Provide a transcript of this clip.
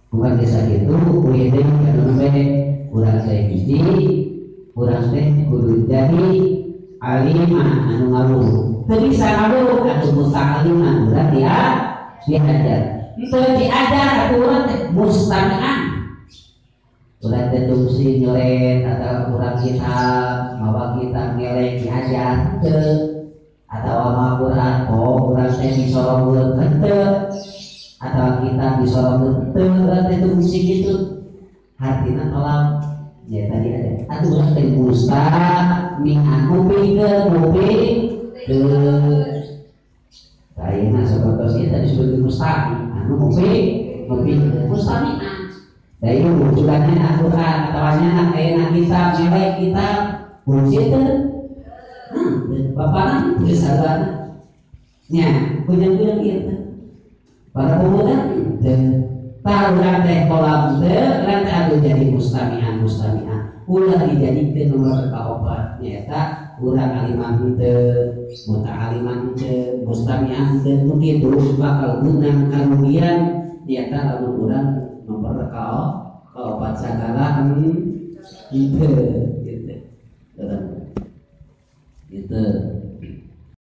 Bukan desa gitu, kuy deui anu nembe urang teh hiji, urang teh kudu jadi aliman anu ngawuh. Teu bisa ngawuh atuh muta'aliman urang dia diajar. Teu diajar atuh urang teh mustami'an. Urang teh tungsi nyoret atau urang kitab, mawa kitab ngeleng diajar teu. Atawa mawa Quran, oh urang teh disorongkeun henteu. Atau kitab disorongkeun teu, urang teh tungsi kitu. Hartina tolak ya tadi ada atuh urang teh mustami'an kupingkeun kupingkeun. Ayeuna sapertos ieu tadi disebut mustami anu kuping mustami'an. Da ieu wujudannya Al-Qur'an atawa nya ayeuna kitab ngelek kitab fungsi teu. Bapana teu sarana nya kujang-kujang ieu teh. Para pemuda teu. Tah urang teh kolam teu, urang teh atuh jadi mustami'an mustami'an. Ulah dijadikeun nomor kaopat nyaeta urang aliman henteu, muta'aliman henteu, mustami'an henteu, nu kitu bakal menang karugian nyaeta lamun urang nomor kaopat sagala henteu.